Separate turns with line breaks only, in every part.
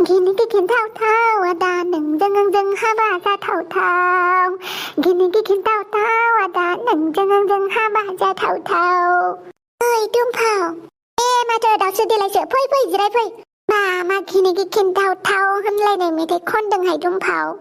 Gini gikin tahu-tahu ada neng haba tahu-tahu. Gini gikin tahu-tahu ada neng haba tahu-tahu. Ơi Trung Phào, mà trời đào sư đi lại sợ phơi gì đây phơi. Mà gini gikin tahu-tahu hôm nay này mấy thầy con đừng hay Trung Phào.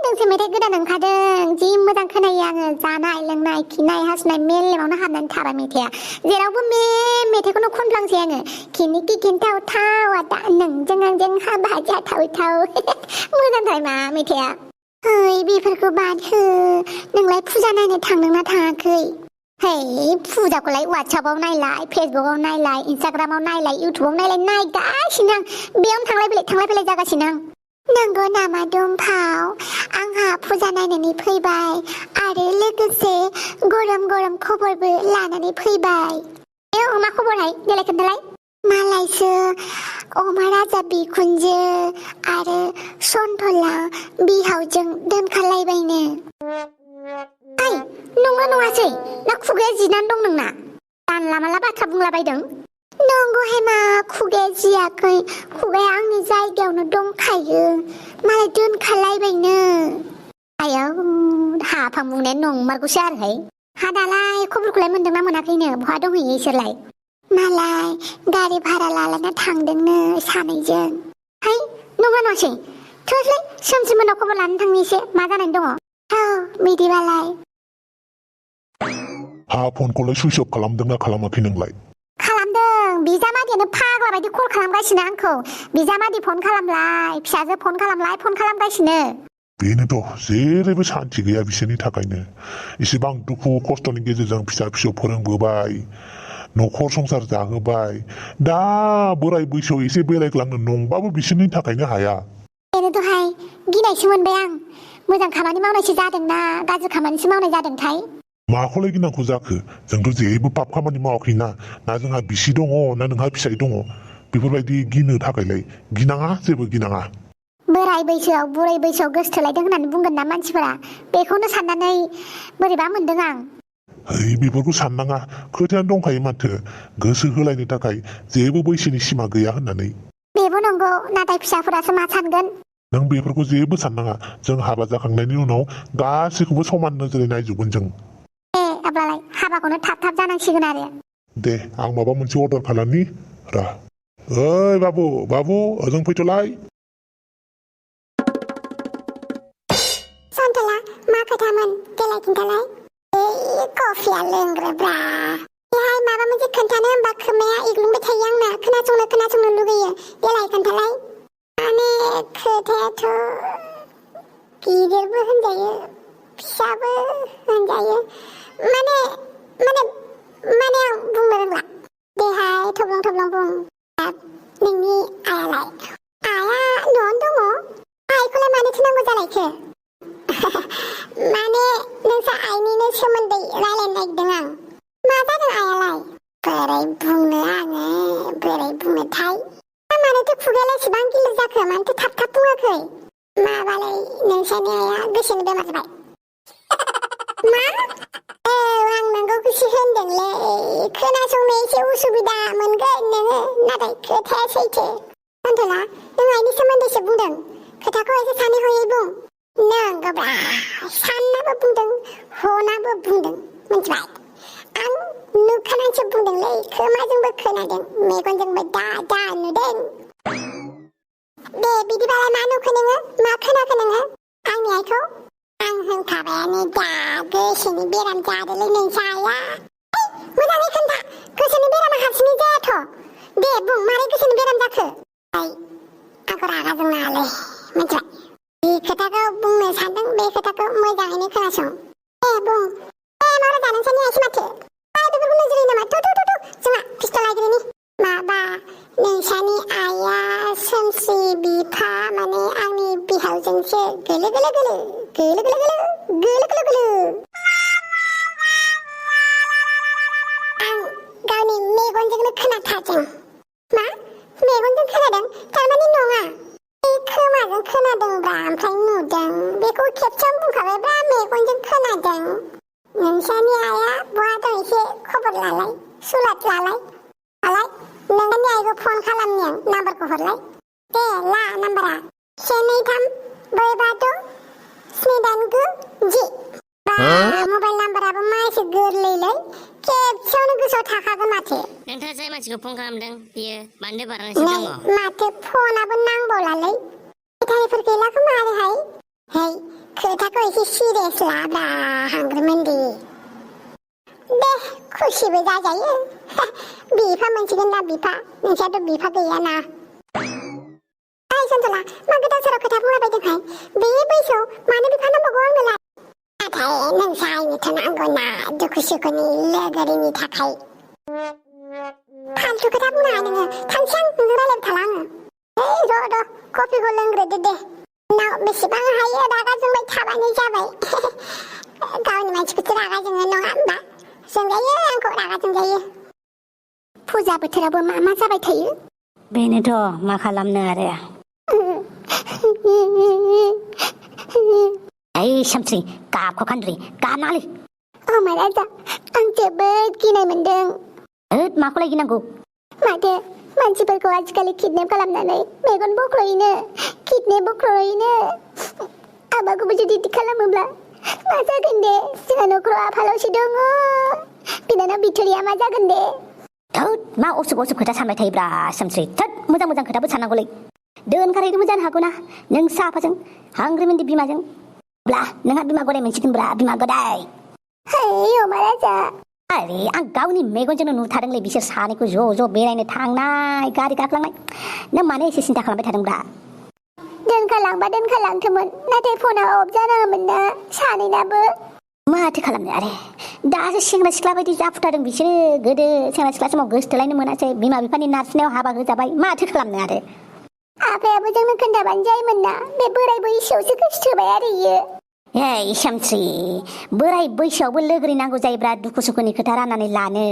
đừng xem mấy thầy cứ đàn đằng khá đừng chỉ mới đang khơi này yang ra này lần này khi này hát này mê lên nó hát đàn thà bà mấy thầy giờ đâu có mấy thầy có nó khôn lăng xe ngờ khi này gikin tahu-tahu ada neng haba tahu-tahu. mới đang thầy mà mấy thầyเฮ้ยบีพันกบาทคือหนึ่งไลฟ์ผู้จาในทางหนึ่งนาทางเคยเฮ้ยผู้จากไลฟ์วัดชาวบ้านในไลฟ์เฟซบุ๊กในไลฟ์อินสตาแกรมในไลฟ์ยูทูบในไลฟ์ในก้าชินังเบี้ยมทางไลฟ์ไปเลยจากชินังนังก็นามาดมเผาอังหาผู้จาในนี้เผยใบอะไรเล็กเซ่กรมขบวนเบอร์ลาในนี้เผยใบมาขบวนไหนเดี๋ยวอะไรกันอะไรมาไลฟ์เซอร์โอมาราจะบีคุณเจออะไรชนทลาบีเขาจึงเดินขันไล่ไปเนี่ยไอ้นุ่งสินักคุกเอจีนั่นดงหนึ่งน่ะตานลามาลาบัดขับบุงลาไปดึงน้องก็ให้มาคุกเอจีอะเคยคุกเออังนี่ใจเดียวน่ะดงไข่มาเลยเดินขันไล่ไปเนี่ยไอ้หาพังบุงเน้นนงมากุชาเลยหาดาไล่ขบวนกุเลยมันดึงน้ำมันนักเนี่ยพอดงหิเฉยมาลายगारि भारा लालाना थांदोंनो सानैजों है नङा नङासै थोसलै सोमसिम मोननाव खबर लानो थांनिसै मा जानानै दङ औ बिदिबालाय
हा फनखौलाय सुइच अफ खालामदोंना खालामाखै नोंलाय
खालामदों बिजामादैयानो फाग्ला बायदि कल खालामगासिनो आंखौ बिजामादै फन खालामलाय फिसाजो फन खालामगासिनो
बेनोथ' जेरैबो सान्थि गैया बिसोरनि थाखायनो इसेबां दुखु खस्थ'नि गेजेरजों फिसा फिसौ फोरोंबोबाय न'खर संसार जाहोबाय दा बोराय बैसोआव एसे बेरायग्लांनो नंबाबो बिसोरनि थाखायनो हाया
बेनोथ'हाय गिनायसो मोनबाय आं मोजां खामानि मावनायसो जादोंना गाज्रि खामानिसो मावनाय जादोंथाय
माखौलाय गिनांगौ जाखो जोंथ' जेबो पाप खामानि मावाखैना ना जोंहा बिसि दङ ना नोंहा फिसाइ दङ बेफोरबायदि गिनो थाखायलाय गिनाङा जेबो गिनाङा
बोराय बैसोआव बुरै बैसोआव गोसथोलायदों होननानै बुंगोन ना मानसिफोरा बेखौनो साननानै बोरैबा मोनदों आं
है बेफोरखौ साननाङा खोथायानो दंखायो माथो गोसो होलायनो थाखाय जेबो बैसोनि सिमा गैया होननानै
बेबो नंगौ नाथाय फिसाफोरासो मा सानगोन
नों बेफोरखौ जेबो साननाङा जों हाबा जाखांनायनि उनाव गासैखौबो समान नोजोरै नायजोबगोन जों
अब्लालाय हाबाखौनो थाब जानांसिगोन आरो
दे आं माबा मोनसे अर्डार खालामनि र ओइ बाबु ओजों फैथ'लाय
सन्थला मा खोथामोन देलाय खिन्थालाय कफिया लोंग्रोब्रा बेहाय माबा मोनसे खोन्थानो होनबा खोमाया एग्लुंबाय थायो आंना खोनासंनो लुगैयो देलाय खोन्थालाय माने खोथायाथ' गिदिरबो होनजायो फिसाबो होनजायो माने आं बुंनो रोंला बेहाय थब्लं बुं नोंनि आयालाय आया न'आवनो दङ आइखौलाय मानोथो नांगौ जालायखो माने नोंसा आइनिनो सोमोन्दै रायलायनो नागिरदों आं मा जादों आइयालाय बोरै बुंनोथाय मानोथो खुगायालाय एसेबां गिलिर जाखो मानोथो थाब बुङाखै माबालाय नोंसानि आइया गोसोनि बेमार जाबाय मा आं नोंगौखौसो होनदोंलै खोनासंनो एसे उसुबिदा मोनगोन नोङो नाथाय खोथाया सैथो सन्थला नों आइनि सोमोन्दैसो बुंदों खोथाखौ एसे सानै हयै बुं नंगौब्रा साननाबो बुंदों हनाबो बुंदों मिथिबाय आं नुखानानैसो बुंदोंलै खोमाजोंबो खोनादों मेगनजोंबो दा नुदों दे बिदिबालाय मा नुखो नोङो मा खोनाखो नोङो आंनि आइखौ आं होनखाबायानो दा गोसोनि बेराम जादोंलै नोंसा आइया मोजाङै खोन्था गोसोनि बेरामा हारसिङै जायाथ' दे बुं मारै गोसोनि बेराम जाखो आंखौ रागा जोंनाङालै मिथिबाय बे खोथाखौ बुंनो सानदों बे खोथाखौ मोजाङैनो खोनासं बुं मारा नोंसानि आइसो माथो बेफोरखौ नोजोरै नामा जोंहा पिस्तल लायग्रोनि माबा नोंसानि आइया सोमसि बिफा माने आंनि बिहावजोंसो गोलो आं गावनि मेगनजोंनो खोनाथारदों मा मेगनजों खोनादों थारमाने नङा खोमाजों खोनादोंब्रा ओमफ्राय नुदों बेखौ खेबसेयावनो बुंखाबायब्रा मेगनजों खोनादों नोंसानि आइया बहा दं एसे खबर लालाय सुलाद लालाय नोंनि आइखौ फन खालामनि आं नाम्बारखौ हरलाय दे ला नाम्बारा 783-252-789-10 बा मबाइल नाम्बाराबो मा एसे गोरलैलै खेबसेयावनो गोसोआव थाखागोन माथो
नोंथाङा जाय मानसिखौ फन खालामदों बियो बान्दो बारनासो
नै
दङ
माथो फनाबो नांबावलालै बेटारिफोर गैला खोमा आरोहाय है खोथाखौ एसे सिरियास लाब्रा हांग्रोमोन्दि दे खुसिबो जाजायो बिफा मोनसिगोन ना बिफा नोंस्राथ' बिफा गैयाना ओइ सन्तला मा गोदाव सोराव खोथा बुंलाबायदोंहाय बे बैसोआव मानो बिफा नांबावगौ आंनोलाय नाथाय नोंसा आंनोथ' नांगौना दुखु सुखुनि लोगोरिनि थाखाय फालतु खोथा बुंनाङा नोङो थांसै आं नोंजों रायलायबाय थाला आङो ओइ र' कफिखौ लोंग्रोदो दे उनाव बेसेबां हायो रागा जोंबाय थाबानो जाबाय गावनि मानसिखौसो रागा जोङो नङा होमबा जोंजायो आंखौ रागा जोंजायो फुजा बोथोरावबो मा जाबाय थायो
बेनोथ' मा खालामनो आरो ओइ सामस्रि गाबखौ खान्द्रि गाबनाङालै
राजा आं जोबोद गिनाय मोनदों
होद माखौलाय गिनांगौ
माथो मानसिफोरखौ आजिखालि किडनेप खालामनानै मेगन बख्ल'योनो किडनेप बख्ल'योनो आबाखौबो जुदि बिदि खालामोब्ला मा जागोन दे जोंहा न'खराव आफाल'सो दङ बिनानाव बिथुरिया मा जागोन दे
थोद मा असुब खोथा सानबाय थायोब्रा सामस्रि थोद मोजां खोथाबो साननांगौलै दोनखारहैनोबो जानो हागौना नों साफाजों हांग्रिमोनदि बिमाजों ब्ला नोंहा बिमा गदाय मोनसिगोनब्रा बिमा गदाय
है राजा
अरे आं गावनि मेगनजोंनो नुथारदोंलै बिसोर सानैखौ ज' बेरायनो थांनाय गारि गाखोलांनाय नों मानो एसे सिन्था खालामबाय थादोंब्रा
दोनखारलांथोमोन नाथाय फना अफ जानाङामोन ना सानैनाबो
माथो खालामनो आरो दासो सेंग्रा सिख्ला बायदि जाफुथारदों बिसोरो गोदो सेंग्रा सिख्ला समाव गोसोथोलायनो मोनासै बिमा बिफानि नारसिनायाव हाबा होजाबाय माथो खालामनो आरो
आफायाबो जोंनो खोन्थाबानो जायोमोन ना बे बोराय बैसोआवसो गोसोथोबाय आरो इयो
हे सामस्रि बोराय बैसोआवबो लोगोरि नांगौ जायोब्रा दुखु सुखुनि खोथा राननानै लानो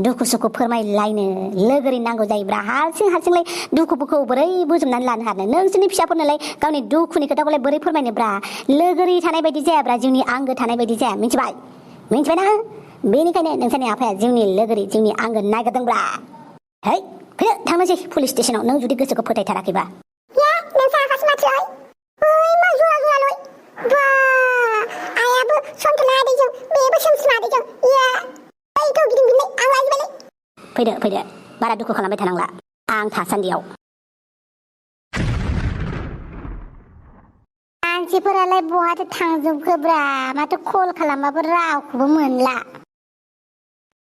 दुखु सुखु फोरमायलायनो लोगोरि नांगौ जायोब्रा हारसिंलाय दुखुफोरखौ बोरै बोजबनानै लानो हानो नोंसोरनि फिसाफोरनोलाय गावनि दुखुनि खोथाखौलाय बोरै फोरमायनोब्रा लोगोरि थानाय बायदि जायाब्रा जिउनि आंगो थानाय बायदि जाया मिथिबायना बेनिखायनो नोंसोरनि आफाया जिउनि लोगोरि जिउनि आंगो नागिरदोंब्रा है फैदो थांनोसै पुलिस स्टेसनाव नों जुदि गोसोखौ फोथायथाराखैबा
आयाबो सन्तला आदैजों बेबो सोमस्रिमा आदैजों गिदिं आं लाजिबायलै
फैदो बारा दुखु खालामबाय थानांला आं थासान्दियाव
मानसिफोरालाय बहाथो थांजोबखोब्रा माथो कल खालामबाबो रावखौबो मोनला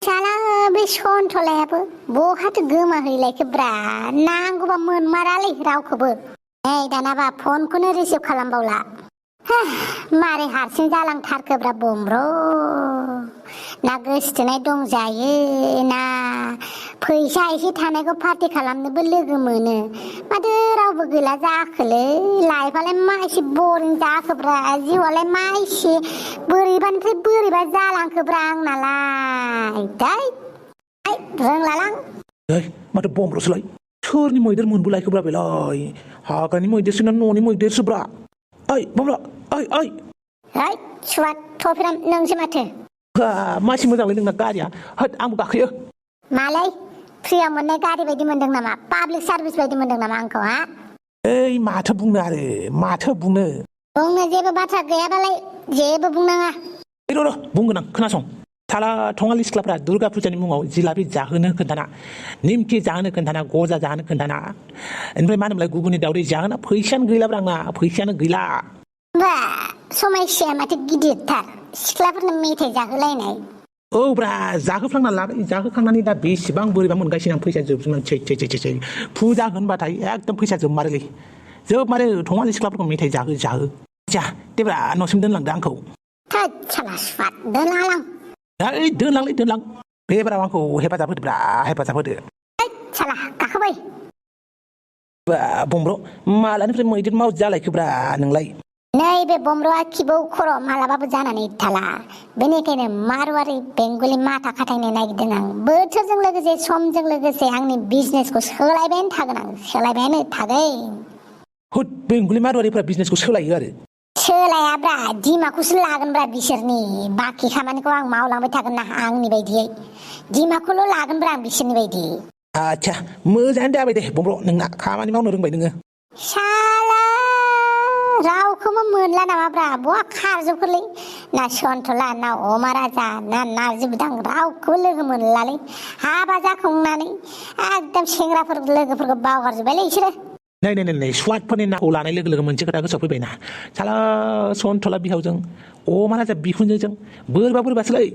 साला बे सन्तलायाबो बहाथो गोमाहैलायखोब्रा नांगौबा मोनमारालै रावखौबो नै दानाबा फनखौनो रिसिभ खालामबावला मारै हारसिं जालांथारखोब्रा बमब्र ना गोसोथोनाय दंजायो ना फैसा एसे थानायखौ पार्टि खालामनोबो लोगो मोनो माथो रावबो गैला जाखोलै लाइफआलाय मा एसे बरिं जाखोब्रा जिउआलाय मा एसे बोरैबानिफ्राय बोरैबा जालांखोब्रा आंनालाय रोंलालां
माथो बमब्रसोलाय सोरनि मैदेर मोनबोलायखोब्रा बेलाय हाग्रानि मैदेरसो ना न'नि मैदेरसोब्रा ओइ बमब्रा ओइ
सुवाद थफिराम नोंसो माथो
मासि मोजांलै नोंना गारिया होद आंबो गाखोयो
मालाय फ्रियाव मोननाय गारि बायदि मोनदों नामा पाब्लिक सार्भिस बायदि मोनदों नामा आंखौ
ओइ माथो बुंनो
बुंनो जेबो बाथ्रा गैयाबालाय जेबो बुंनाङा
र' बुंगोन आं खोनासं साला थङालि सिख्लाफ्रा दुर्गा फुजानि मुङाव जिलापि जाहोनो खोन्थाना निमखि जाहोनो खोन्थाना गजा जाहोनो खोन्थाना ओमफ्राय मा होनोमोनलाय गुबुननि दावदै जाहोना फैसायानो गैलाब्रा आंना फैसायानो गैला
बा समायसाया माथो गिदिरथार सिख्लाफोरनो मेथाइ जाहोलायनाय
औ ब्रा जाहोफ्लांना लाबाय जाहोखांनानै दा बेसेबां बोरैबा मोनगासिनो आं फैसा जोबजोबनानै छै फुजा होनबाथाय एकदम फैसा जोबमारोलै जोबमारो थङालि सिख्लाफोरखौ मेथाइ जाहो जा देब्रा न'सिम दोनलांदो आंखौ
थोद साला सुवाद दोनलां
दोनलां बे बाराव आंखौ हेफाजाब होदोब्रा हेफाजाब होदो
साला गाखोबाय
बमब्र मालानिफ्राय मैदेर मावजि जालायखोब्रा नोंलाय
नैबे बमब्रआ खिबौ खर' मालाबाबो जानानै थाला बेनिखायनो मारवारि बेंगलि माथा खाथायनो नागिरदों आं बोथोरजों लोगोसे समजों लोगोसे आंनि बिजनेसखौ सोलायबायानो थागोन
हुद बेंगलि मारवारिफ्रा बिजनेसखौ सोलायो आरो
सोलायाब्रा दिमाखौसो लागोनब्रा बिसोरनि बाखि खामानिखौ आं मावलांबाय थागोन ना आंनि बायदियै दिमाखौल' लागोनब्रा आं बिसोरनि बायदि
आच्छा मोजाङानो जाबाय दे बमब्र नोंना खामानि मावनो रोंबाय नोङो
साला रावखौबो मोनला नामाब्रा बहा खारजोबखोलै ना सन्थला ना अमा राजा ना नारजि बुदां रावखौबो लोगो मोनलालै हाबा जाखांनानै एकदम सेंग्राफोर लोगोफोरखौ बावगारजोब्बायलै बिसोरो
नै स्वादफोरनि नाखौ लानाय लोगो लोगो मोनसे खोथा गोसोआव फैबायना साला सन्थला बिहावजों अमा राजा बिखुनजोजों बोरैबा बोरैबासोलै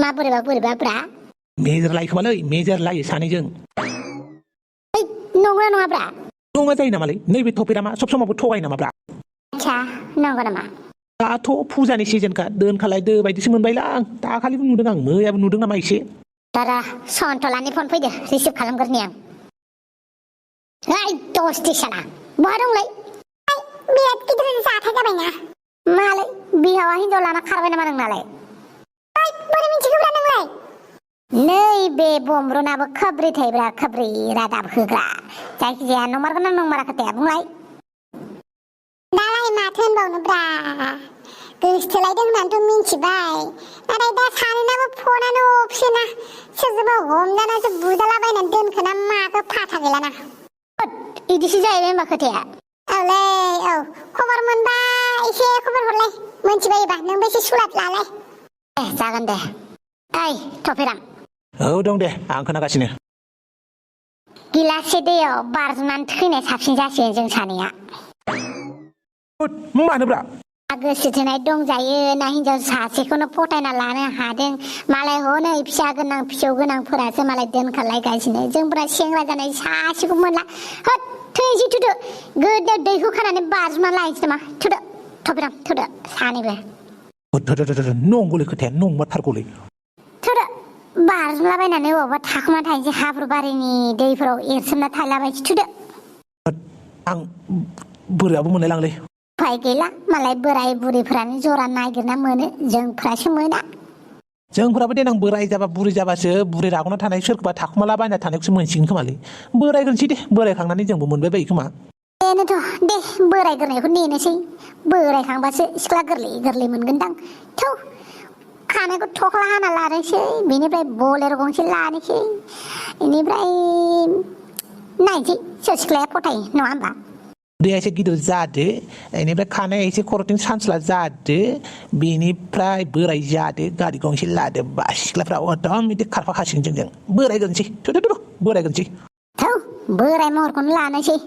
मा बोरैबाब्रा
मेजर लायो खोमालै मेजर लायो सानैजों
नंगौना नङाब्रा
नङा जायो नामालै नैबे टपिकआ सब समावबो थगायो नामाब्रा
आच्छा नंगौ नामा
दाथ' फुजानि सिजोनखा दोनखालायदो बायदिसो मोनबायला आं दाखालिबो नुदों आं मैयाबो नुदों नामा एसे
दादा सन्थलानि फन फैदो रिसिभ खालामग्रोनि आं ओइ दसथि साला बहा दंलै
बिराद गिदिर जाथाय जाबायना
मालै बिहावा हिनजाव लाना खारबाय नामा नोंनालाय
बोरै मिथिगौब्रा नोंलाय
नैबे बमरुनाबो खोब्रै थायोब्रा खोब्रै रादाब होग्रा जायखिजाया नंमारगोन ना नंमारा खोथाया बुंलाय
दालाय माथो होनबावनोब्रा गोसथोलायदों होननानैथ' मिथिबाय नाथाय दा सानैनाबो फनानो अफसोना सोरजोंबा हमजानासो बुजालाबायनानै दोनखोना माखो फाथा गैलाना
इदिसो जाहैबाय होनबा खोथाया
औलै औ खबर मोनबा एसे खबर हरलाय मोनथिबायोबा नोंबो एसे सुलाद लालाय
जागोन दे ओइ थफेराम
औ दं दे आं खोनागासिनो
गिलाससे दैयाव बारजुमनानै थैनाय साबसिन जासिगोन जों सानैया
मानोब्रा
गोसो थोनाय दंजायो ना हिनजाव सासेखौनो फटायना लानो हादों मालाय हनै फिसा गोनां फिसौ गोनांफोरासो मालाय दोनखारलायगासिनो जोंफोरा सेंग्रा जानाय सासेखौ मोनला होद थैनोसै थुदो गोदोयाव दैहु खानानै बारजुमना लायनोसै नामा थुदो थफेराम थुदो सानैबो
नंगौलै खोथाया नंमारथारगौलै
थुदो बारजुमलाबायनानै अबावबा थाखुमा थाहैनोसै हाब्रु बारिनि दैफोराव एरसोमना थालाबायसै थुदो
आं बोरैयाबो मोनलाय लांलै
उफाय गैला मालाय बोराय बुरैफ्रानो जरा नागिरना मोनो जोंफ्रासो मोना
जोंफोराबो देनां बोराय जाबा बुरै जाबासो बुरै रागना थानाय सोरखौबा थाखुमालाबायना थानायखौसो मोनसिगोन खोमालै बोरायग्रोनोसै दे बोरायखांनानै जोंबो मोनबाय बायो खोमा
बेनोथ' दे बोरायग्रोनायखौ नेनोसै बोरायखांबासो सिख्ला गोरलै गोरलै मोनगोनदां थौ खानायखौ थख्ला हाना लानोसै बेनिफ्राय बलेर गंसे लानोसै बेनिफ्राय नायनोसै सोर सिख्लाया फटायो नङा होमबा
दैया एसे गिदिर जादो बेनिफ्राय खानाया एसे खर'थिं सानस्ला जादो बेनिफ्राय बोराय जादो गारि गंसे लादो बा सिख्लाफ्रा एकदम बिदि खारफाखासिगोन जोंजों बोरायग्रोनोसै बोरायग्रोनोसै
थौ बोराय महरखौनो लानोसै